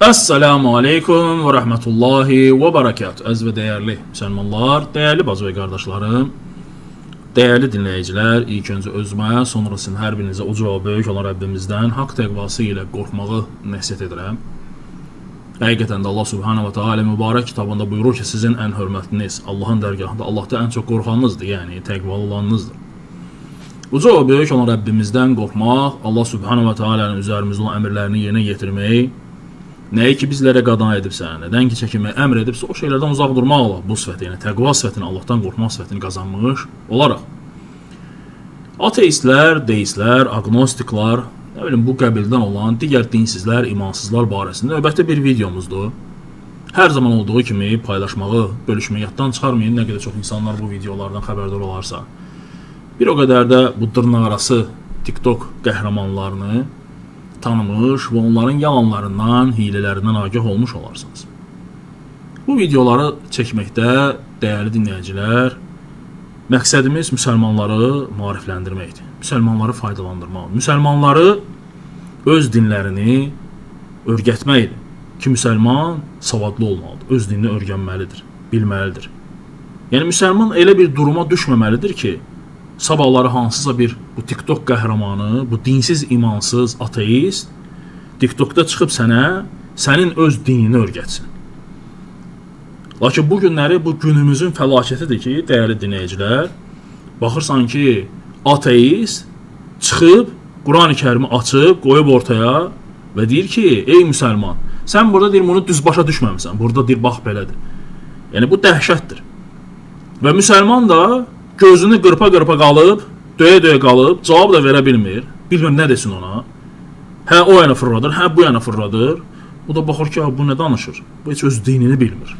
Esselamu aleykum və rəhmətullahi və bərəkət. Əziz və dəyərli müsəlmanlar, dəyərli bacı və qardaşlarım, dəyərli dinləyicilər, ilk öncə özümə, sonra sizin hər birinizə uca və böyük olan Rəbbimizdən haqq təqvası ilə qorxmağı nəsihət edirəm. Həqiqətən də Allah Subhanahu və Teala mübarək kitabında buyurur ki, sizin ən hörmətliniz Allahın dərgahında Allahda ən çox qorxanınızdır, yəni təqvalı olanınızdır. Uca və böyük olan Rəbbimizdən qorxmaq, Allah Subhanahu və Teala'nın üzərimizdə olan əmrlərini yerinə yetirmək, nəyi ki bizlərə qadan edibsə, nədən ki çəkinməyi əmr edibsə, o şeylərdən uzaq durmaqla bu sifəti, yəni təqva sifətini, Allahdan qorxmaq sifətini qazanmış olaraq. Ateistlər, deistlər, agnostiklar, nə bilim bu qəbildən olan digər dinsizlər, imansızlar barəsində növbəti bir videomuzdur. Hər zaman olduğu kimi paylaşmağı, bölüşməyi yaddan çıxarmayın, nə qədər çox insanlar bu videolardan xəbərdar olarsa. Bir o qədər də bu dırnaqarası TikTok qəhrəmanlarını tanımış və onların yalanlarından, hilələrindən agah olmuş olarsınız. Bu videoları çəkməkdə, dəyərli dinləyicilər, məqsədimiz müsəlmanları maarifləndirməkdir. Müsəlmanları faydalandırmaq, müsəlmanları öz dinlərini öyrətməkdir ki, müsəlman savadlı olmalıdır, öz dinini öyrənməlidir, bilməlidir. Yəni müsəlman elə bir duruma düşməməlidir ki, sabahları hansısa bir bu TikTok qəhrəmanı, bu dinsiz, imansız ateist TikTokda çıxıb sənə sənin öz dinini öyrətsin. Lakin bu günləri bu günümüzün fəlakətidir ki, dəyərli dinləyicilər, baxırsan ki, ateist çıxıb Quran-ı Kərimi açıb, qoyub ortaya və deyir ki, ey müsəlman, sən burada deyir bunu düz başa düşməmisən. Burada deyir bax belədir. Yəni bu dəhşətdir. Və müsəlman da gözünü qırpa-qırpa qalıb, döyə-döyə qalıb, cavab da verə bilmir. Bilmir nə desin ona. Hə o yana fırladır, hə bu yana fırladır. O da baxır ki, bu nə danışır? Bu heç öz dinini bilmir.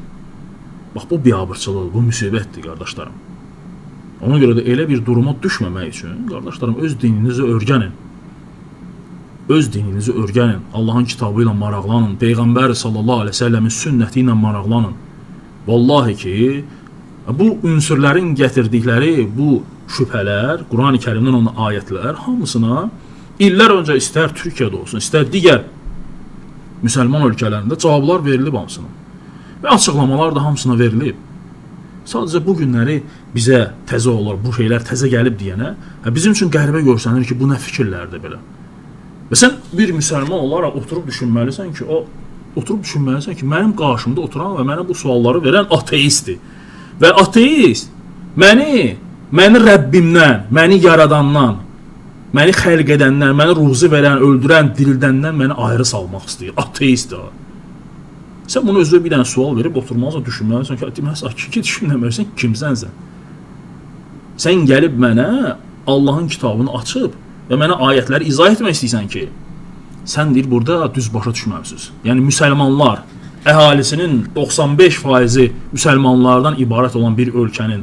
Bax bu biabırçılıqdır, bu müsibətdir qardaşlarım. Ona görə də elə bir duruma düşməmək üçün, qardaşlarım, öz dininizi öyrənin. Öz dininizi öyrənin, Allahın kitabı ilə maraqlanın, Peyğəmbər sallallahu əleyhi və səlləmin sünnəti ilə maraqlanın. Vallahi ki, bu ünsürlərin gətirdikləri bu şübhələr, Quran-ı Kərimdən olan ayətlər hamısına illər öncə istər Türkiyədə olsun, istər digər müsəlman ölkələrində cavablar verilib hamısına. Və açıqlamalar da hamısına verilib. Sadəcə bu günləri bizə təzə olur, bu şeylər təzə gəlib deyənə, bizim üçün qəribə görsənir ki, bu nə fikirlərdir belə. Və sən bir müsəlman olaraq oturub düşünməlisən ki, mənim qarşımda oturan və mənə bu sualları verən ateistdir. Və ateist məni Rəbbimdən, məni yaradandan, məni xəlq edəndən, məni ruzi verən, öldürən, dirildəndən məni ayrı salmaq istəyir. Ateistdir. Sən bunu özünə bir dənə sual verib oturmalısan, düşünməlisən ki, deməli, ki düşünməlisən, kimsən sən? Sən gəlib mənə Allahın kitabını açıb və mənə ayətləri izah etmək istəyirsən ki, sən deyir burada düz başa düşməmisiniz. Yəni müsəlmanlar, əhalisinin 95%-i müsəlmanlardan ibarət olan bir ölkənin,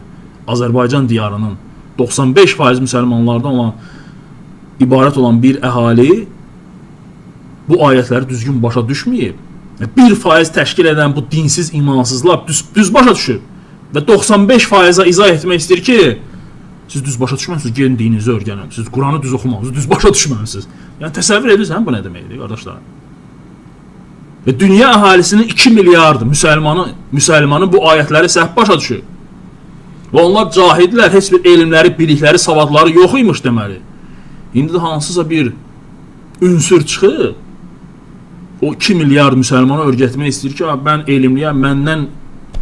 Azərbaycan diyarının 95% müsəlmanlardan olan ibarət olan bir əhali bu ayətləri düzgün başa düşməyib. 1% təşkil edən bu dinsiz imansızlar düz başa düşüb və 95%-a izah etmək istəyir ki, siz düz başa düşməmisiniz, gedin dininizi öyrənin, siz Quranı düz oxumamısınız, düz başa düşməmisiniz. Yəni təsəvvür edirsən bu nə deməkdir, qardaşlar? Və dünya əhalisinin 2 milyardı müsəlmanı bu ayətləri səhv başa düşür. Və onlar cahildilər, heç bir elmləri, bilikləri, savadları yox imiş deməli. İndi də hansısa bir ünsür çıxıb, o 2 milyard müsəlmana öyrətmək istəyir ki, mən elmliyəm, məndən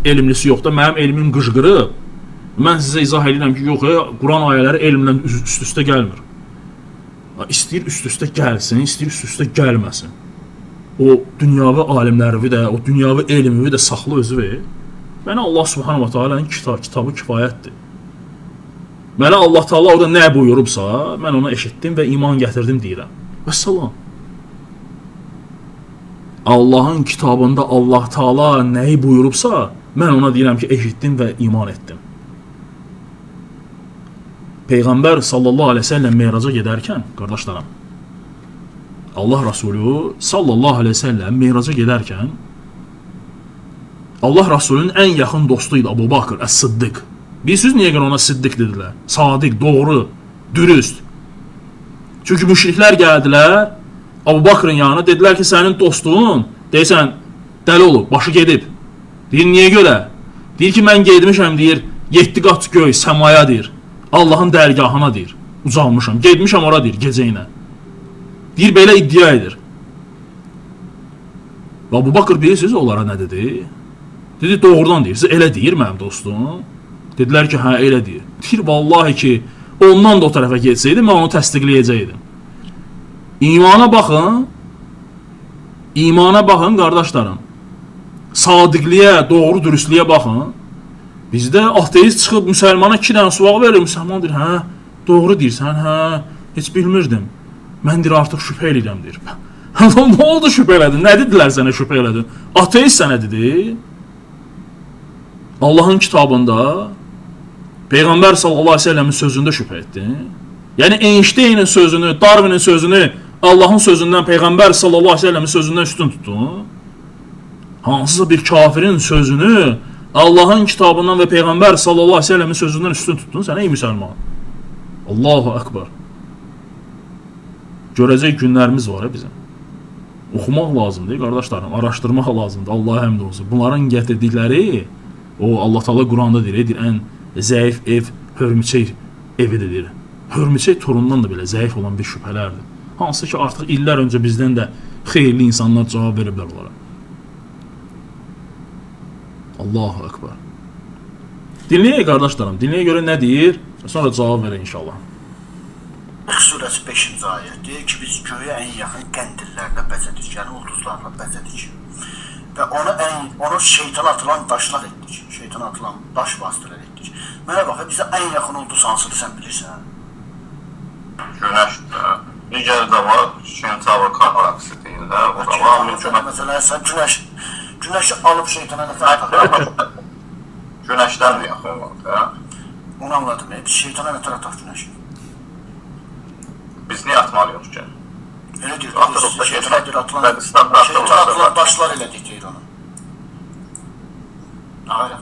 elmlisi yoxdur, mənim elmim qıcqırıb. Mən sizə izah edirəm ki, yox, Quran ayələri elmlə üst-üstə gəlmir. İstəyir üst-üstə gəlsin, istəyir üst-üstə gəlməsin. O dünyavi alimləri də, o dünyavi elmi də saxla özü ver. Mənə Allah Subhanahu wa Taala'nın kitabı kifayətdir. Mənə Allah Taala orada nə buyurubsa, mən ona eşitdim və iman gətirdim deyirəm. Vəssalam. Allahın kitabında Allah Taala nəyi buyurubsa, mən ona deyirəm ki, eşitdim və iman etdim. Peyğəmbər sallallahu əleyhi və səlləm Meraca gedərkən, qardaşlarım, Allah Rasulü sallallahu əleyhi və səlləm Meraca gedərkən Allah Rasulünün ən yaxın dostu idi Əbu Bakr Əs-Sıddiq. Bilirsiniz niyə görə ona Sıddiq dedilər? Sadiq, doğru, dürüst. Çünki müşriklər gəldilər Əbu Bakrın yanına, dedilər ki, sənin dostun Deyirsən, dəli olub, başı gedib. Deyir, niyə görə? Deyir ki, mən gedmişəm, deyir, 7 qat göy, səmaya deyir. Allahın dərgahına deyir, ucalmışam. Gedmişəm ora deyir, gecə ilə. Deyir, belə iddia edir. Və Əbu Bakr bilirsiniz onlara nə dedi? Dedi, doğrudan deyir, elə deyir mənim dostum. Dedilər ki, hə, elə deyir. Deyir, vallahi ki, ondan da o tərəfə getseydi, mən onu təsdiqləyəcəkdim. İmana baxın, imana baxın qardaşlarım. Sadiqliyə, doğru dürüstlüyə baxın. Bizdə ateist çıxıb müsəlmana 2 dənə sual verir, müsəlman deyir, hə, doğru deyirsən, hə, heç bilmirdim. Mən deyir, artıq şübhə eləyirəm, deyir. Nə oldu şübhə elədin? Nə dedilər sənə şübhə elədin? Ateist sənə dedi. Allahın kitabında Peyğəmbər sallallahu əleyhi və səlləmin sözündə şübhə etdin. Yəni Einsteinin sözünü, Darwinin sözünü Allahın sözündən, Peyğəmbər sallallahu əleyhi və səlləmin sözündən üstün tutdun. Hansısa bir kafirin sözünü Allahın kitabından və Peyğəmbər sallallahu əleyhi və səlləmin sözündən üstün tutdun sən ey müsəlman. Allahu Akbar. Görəcək günlərimiz var bizim. Oxumaq lazımdır qardaşlarım, araşdırmaq lazımdır. Allaha həmd olsun. Bunların gətirdikləri o Allah Taala Quranda deyir, ən zəif ev hörmüçək evidir deyir. Hörmüçək torundan da belə zəif olan bir şübhələrdir. Hansı ki artıq illər öncə bizdən də xeyirli insanlar cavab veriblər onlara. Allahu Akbar. Dinləyək qardaşlarım, dinləyək görə nə deyir, sonra cavab verək inşallah. Surəsi 5-ci ayə deyir ki, biz göyə ən yaxın qəndillərlə bəzədik, yəni ulduzlarla bəzədik. Və onu şeytana atılan daşlar etdik. Şeytana atılan daş vasitələr etdik. Mənə bax, bizə ən yaxın ulduz hansıdır, sən bilirsən? Günəşdir. Digəri də var, Kentaur galaksisi deyirlər. O da var. Məsələn, sən günəşi alıb şeytana nə tərəf? Günəşdən də yaxın var da. Onu anladım. Biz şeytana nə tərəf ataq günəşi? Biz niyə atmalıyıq ki? Elə deyir, şeytana deyir, atılan daşlar elədik deyir onu. Hayır.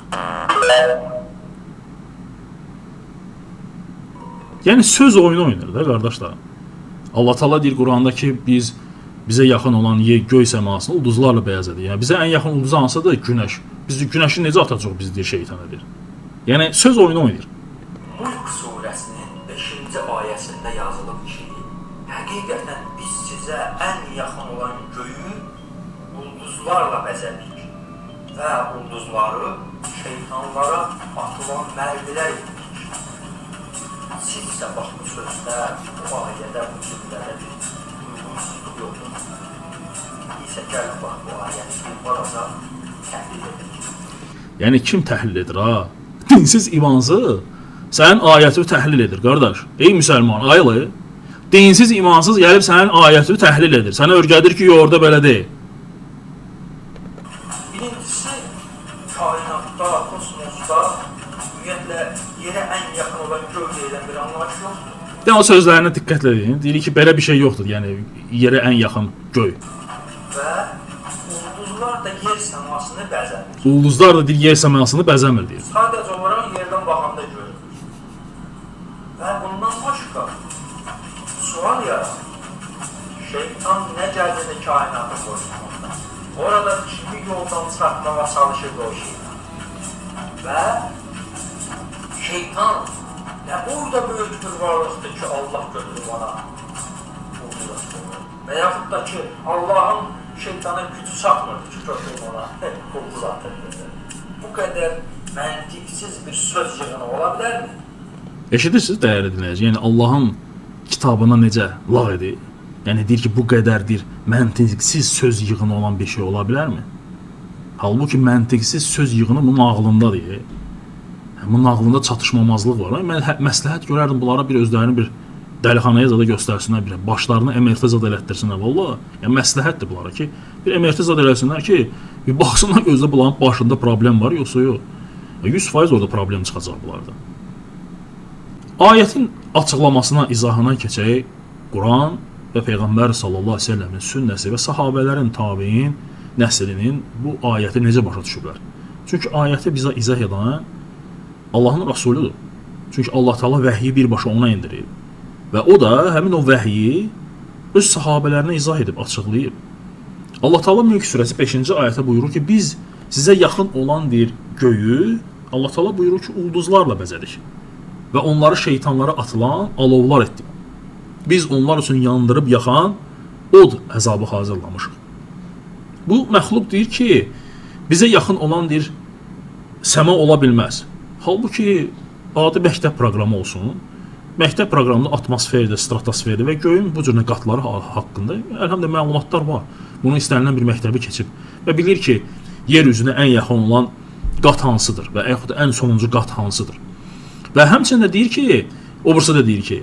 Yəni söz oyunu oynayır da qardaşlarım. Allah Taala deyir Quranda ki, biz bizə yaxın olan yer göy səmasını ulduzlarla bəzədik. Yəni bizə ən yaxın ulduz hansıdır? Günəş. Biz günəşi necə atacaq biz deyir şeytana deyir. Yəni söz oyunu oynayır. Mulk surəsinin 5-ci ayəsində yazılıb ki, həqiqətən biz sizə ən yaxın olan göyü ulduzlarla bəzədik və ulduzları şeytanlara atılan mərmilər etdik. Siz isə bax bu sözdə, bu ayədə, bu cümlədə bir uyğunsuzluq yoxdur. İsə gəlin bax bu ayəni bir balaca təhlil edir. Yəni kim təhlil edir ha? Dinsiz imansız sənin ayəti təhlil edir qardaş. Ey müsəlman, ayılı. Dinsiz imansız gəlib sənin ayəti təhlil edir. Sənə öyrədir ki, yox, orada belə deyil. Birincisi, kainatda, kosmosda ümumiyyətlə yerə ən yaxın olan göy deyilən bir anlayış yoxdur. Yəni o sözlərinə diqqətlə deyin. Deyir ki, belə bir şey yoxdur. Yəni yerə ən yaxın göy. Və ulduzlar da yer səmasını bəzəmir. Ulduzlar da deyir, yer səmasını bəzəmir deyir. Sadəcə olaraq yerdən baxanda görünür. Və bundan başqa sual yaranır. Şeytan nə gəldiyini kainatın qoyulmaqda. Orada kimi yoldan çıxartmağa çalışırdı o şeytan. Və şeytan nə boyda böyük bir varlıqdır ki, Allah götürüb ona ulduz atır. Və yaxud da ki, Allahın şeytana gücü çatmırdı ki, götürüb ona ulduz atırdı. Bu qədər məntiqsiz bir söz yığını ola bilərmi? Eşidirsiniz dəyərli dinləyici, yəni Allahın kitabına necə lağ edir? Yəni deyir ki, bu qədərdir, məntiqsiz söz yığını olan bir şey ola bilərmi? Halbuki məntiqsiz söz yığını bunun ağlındadır. Bunun ağlında çatışmamazlıq var. Mən məsləhət görərdim bunlara bir özlərini bir dəlixanaya zada göstərsinlər, bir başlarını MRT zada elətdirsinlər. Vallahi, yəni məsləhətdir bunlara ki, bir MRT zada eləsinlər ki, bir baxsınlar gözdə bunların başında problem var, yoxsa yox. 100% orada problem çıxacaq bunlarda. Ayətin açıqlamasına, izahına keçək. Quran və Peyğəmbər sallallahu əleyhi və səlləmin sünnəsi və sahabələrin, tabiin nəslinin bu ayəti necə başa düşüblər? Çünki ayəti bizə izah edən Allahın Rəsuludur. Çünki Allah Teala vəhyi birbaşa ona endirib və o da həmin o vəhyi öz sahabələrinə izah edib, açıqlayıb. Allah Taala Mülk surəsi 5-ci ayətə buyurur ki, biz sizə yaxın olan deyir göyü, Allah Taala buyurur ki, ulduzlarla bəzədik və onları şeytanlara atılan alovlar etdik. Biz onlar üçün yandırıb yaxan od əzabı hazırlamışıq. Bu məxluq deyir ki, bizə yaxın olan deyir səma ola bilməz. Halbuki adi məktəb proqramı olsun. Məktəb proqramında atmosferdə, stratosferdə və göyün bu cür qatları haqqında əlhəmdə məlumatlar var. Bunu istənilən bir məktəbi keçib və bilir ki, yer üzünə ən yaxın olan qat hansıdır və yaxud da ən sonuncu qat hansıdır. Və həmçinin də deyir ki, o birisi də deyir ki,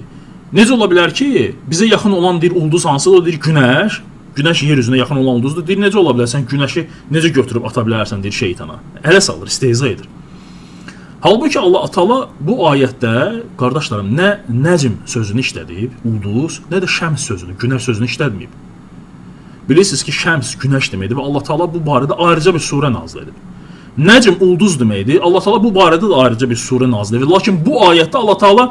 necə ola bilər ki, bizə yaxın olan deyir ulduz hansıdır? O deyir günəş. Günəş yer üzünə yaxın olan ulduzdur. Deyir necə ola bilər sən günəşi necə götürüb ata bilərsən deyir şeytana. Ələ salır, istehza edir. Halbuki Allah Taala bu ayətdə qardaşlarım nə nəcm sözünü işlədib, ulduz, nə də şəms sözünü, günəş sözünü işlətməyib. Bilirsiniz ki, şəms günəş deməkdir və Allah Taala bu barədə ayrıca bir surə nazil edib. Nəcm ulduz deməkdir. Allah Taala bu barədə də ayrıca bir surə nazil edib. Lakin bu ayətdə Allah Taala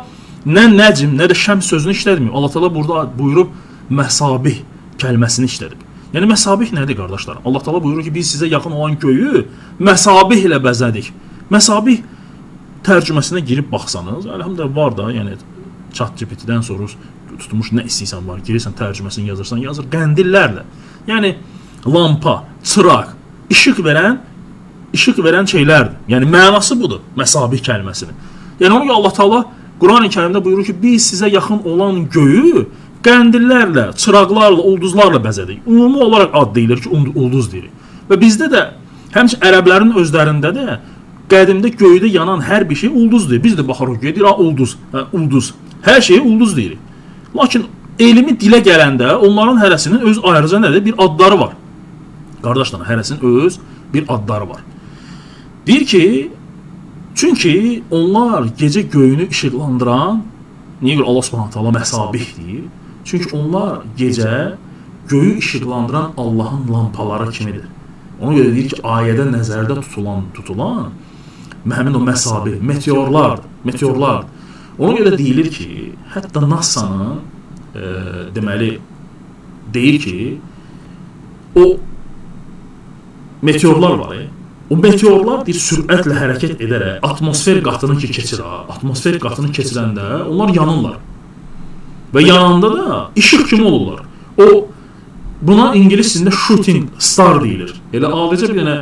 nə nəcm, nə də şəms sözünü işlətməyib. Allah Taala burada buyurub məsabih kəlməsini işlədib. Yəni məsabih nədir qardaşlarım? Allah Taala buyurur ki, biz sizə yaxın olan göyü məsabih ilə bəzədik. Məsabih tərcüməsinə girib baxsanız, əlhəmdülillah var da, yəni ChatGPT-dən sorur, tutmuş nə istəyirsən var, girirsən tərcüməsini yazırsan, yazır qəndillərlə. Yəni lampa, çıraq, işıq verən şeylərdir. Yəni mənası budur məsabih kəlməsinin. Yəni ona görə Allah Taala Qurani Kərimdə buyurur ki, biz sizə yaxın olan göyü qəndillərlə, çıraqlarla, ulduzlarla bəzədik. Ümumi olaraq ad deyilir ki, ulduz deyirik. Və bizdə də həmçinin ərəblərin özlərində də qədimdə göydə yanan hər bir şey ulduz deyir. Biz də baxarıq göyə, deyir, ulduz, hə, ulduz. Hər şeyi ulduz deyirik. Lakin elmi dilə gələndə onların hərəsinin öz ayrıca nədir? Bir adları var. Qardaşlar, hərəsinin öz bir adları var. Deyir ki, çünki onlar gecə göyünü işıqlandıran, niyə görə Allah Subhanahu taala məsabih deyir? Çünki onlar gecə göyü işıqlandıran Allahın lampaları kimidir. Ona görə deyir ki, ayədə nəzərdə tutulan həmin o məsabih, meteorlardır, meteorlardır. Ona görə deyilir ki, hətta NASA-nın deməli deyir ki, o meteorlar var, o meteorlar deyir sürətlə hərəkət edərək atmosfer qatını ki keçir, atmosfer qatını keçirəndə onlar yanırlar. Və yananda da işıq kimi olurlar. O buna ingilis dilində shooting star deyilir. Elə adicə bir dənə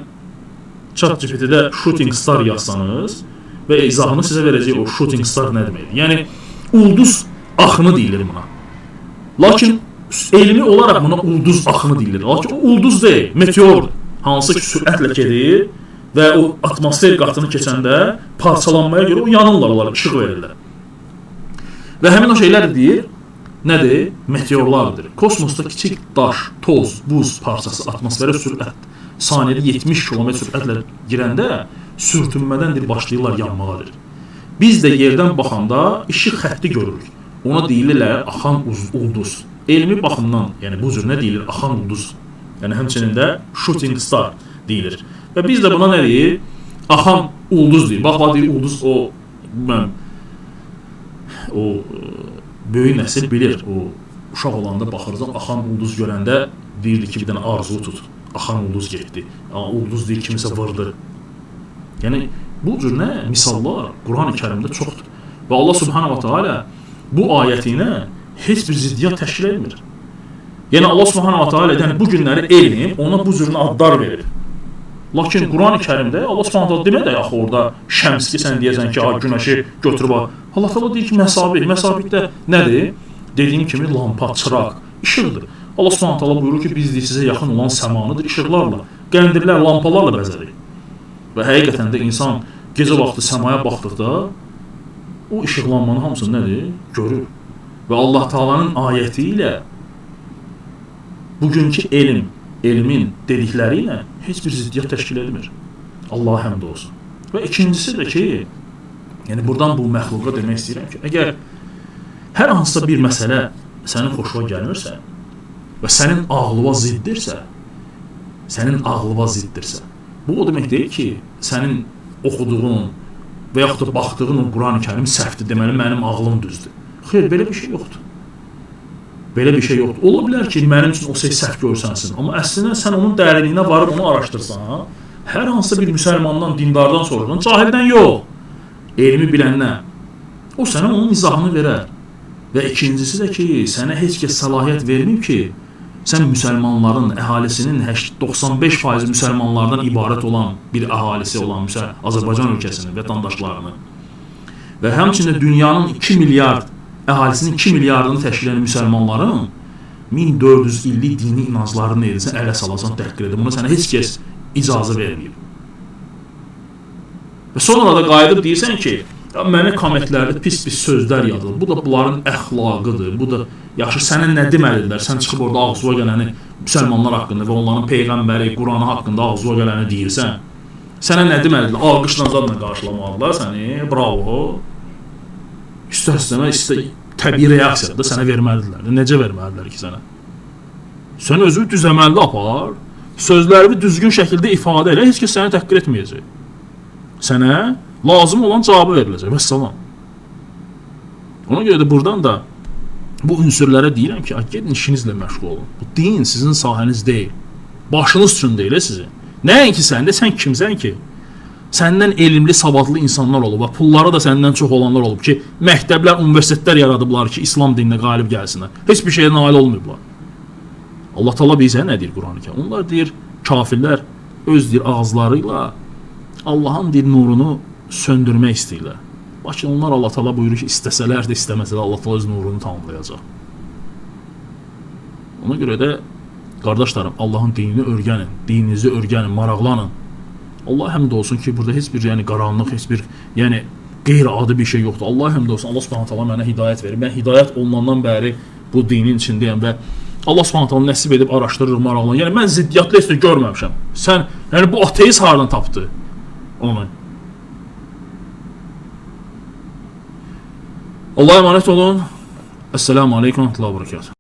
ChatGPT-də shooting star yazsanız və izahını sizə verəcək o shooting star nə deməkdir. Yəni ulduz axını deyilir buna. Lakin elmi olaraq buna ulduz axını deyilir. Lakin o ulduz deyil, meteordur. Hansı ki sürətlə gedir və o atmosfer qatını keçəndə parçalanmaya görə o yanırlar, onlar işıq verirlər. Və həmin o şeylər deyir, nədir? Meteorlardır. Kosmosda kiçik daş, toz, buz parçası atmosferə sürət saniyədə 70 km sürətlə girəndə sürtünmədən başlayırlar yanmağadır. Biz də yerdən baxanda işıq xətti görürük. Ona deyilirlər axan ulduz. Elmi baxımdan, yəni bu cür nə deyilir? Axan ulduz. Yəni həmçinin də shooting star deyilir. Və biz də buna nə deyir? Axan ulduz deyir. Bax, deyir ulduz o o böyük nəsil bilir. O uşaq olanda baxırsan, axan ulduz görəndə deyirdi ki, bir dənə arzu tut. Axan ulduz getdi. Ulduz deyir kimisə vurdu. Yəni bu cür nə misallar Qurani Kərimdə çoxdur. Və Allah Subhanahu va Taala bu ayəti ilə heç bir ziddiyyət təşkil etmir. Yəni Allah Subhanahu va Taala yəni bu günləri elm ona bu cür adlar verir. Lakin Qurani Kərimdə Allah Subhanahu taala demədi axı orada şəms ki, sən deyəsən ki, günəşi götürüb. Allah Taala deyir ki, məsabih, məsabih də nədir? Dediyim kimi lampa, çıraq, işıqdır. Allah Subhanahu taala buyurur ki, biz deyir, sizə yaxın olan səmanıdır işıqlarla, qəndillər, lampalarla bəzədik. Və həqiqətən də insan gecə vaxtı səmaya baxdıqda o işıqlanmanın hamısını nədir? Görür. Və Allah Taala'nın ayəti ilə bugünkü elm, elmin dedikləri ilə heç bir ziddiyyət təşkil etmir. Allaha həmd olsun. Və ikincisi də ki, yəni buradan bu məxluqa demək istəyirəm ki, əgər hər hansısa bir məsələ sənin xoşuna gəlmirsə və sənin ağlıva ziddirsə, bu o demək deyil ki, sənin oxuduğun və yaxud da baxdığın o Qurani-Kərim səhvdir, deməli mənim ağlım düzdür. Xeyr, belə bir şey yoxdur. Belə bir şey yoxdur. Ola bilər ki, mənim üçün o şey səhv görsənsin, amma əslində sən onun dərinliyinə varıb onu araşdırsan, hər hansısa bir müsəlmandan, dindardan soruşsan, cahildən yox, elmi biləndən, o sənə onun izahını verər. Və ikincisi də ki, sənə heç kəs səlahiyyət verməyib ki, sən müsəlmanların, əhalisinin 95% müsəlmanlardan ibarət olan bir əhalisi olan Azərbaycan ölkəsinin vətəndaşlarını və həmçinin dünyanın 2 milyard əhalisinin 2 milyardını təşkil edən müsəlmanların 1400 illik dini inanclarını edirsən, ələ salasan, təhqir edir. Buna sənə heç kəs icazə verməyib. Və sonra da qayıdıb deyirsən ki, mənə kommentlərdə pis-pis sözlər yazılır. Bu da bunların əxlaqıdır. Bu da yaxşı, sənə nə deməlidirlər? Sən çıxıb orada ağzına gələni müsəlmanlar haqqında və onların peyğəmbəri, Quranı haqqında ağzına gələni deyirsən. Sənə nə deməlidirlər? Alqışla zadla qarşılamalılar səni. Bravo. İstər-istəməz, təbii reaksiya da sənə verməlidirlər. Necə verməlidirlər ki sənə? Sən özünü düz əməlli apar, sözlərini düzgün şəkildə ifadə elə, heç kəs səni təhqir etməyəcək. Sənə lazım olan cavabı veriləcək. Vəssalam. Ona görə də buradan da bu ünsürlərə deyirəm ki, gedin işinizlə məşğul olun. Bu din sizin sahəniz deyil. Başınız üçün deyil sizin. Nəinki sən də, sən kimsən ki? Səndən elmli, savadlı insanlar olub və pulları da səndən çox olanlar olub ki, məktəblər, universitetlər yaradıblar ki, İslam dininə qalib gəlsinlər. Heç bir şeyə nail olmayıblar. Allah Teala bizə nə deyir Qur'an-ı Kərimdə? Onlar deyir, kafirlər öz deyir ağızları ilə Allahın deyir nurunu söndürmək istəyirlər. Lakin onlar Allah Teala buyurur ki, istəsələr də istəməsələr Allah Teala öz nurunu tamamlayacaq. Ona görə də qardaşlarım, Allahın dinini öyrənin, dininizi öyrənin, maraqlanın. Allah həmd olsun ki, burada heç bir qaranlıq, heç bir qeyri-adi bir şey yoxdur. Allah həmd olsun, Allah Subhanahu taala mənə hidayət verir. Mən hidayət olunandan bəri bu dinin içindəyəm və Allah Subhanahu taala nəsib edib araşdırır, maraqlanır. Yəni mən ziddiyyətli heç nə görməmişəm. Sən, yəni bu ateist hardan tapdı onu? Allah'a emanet olun. Esselamu aleyküm ve rahmetullahi ve berekatuhu.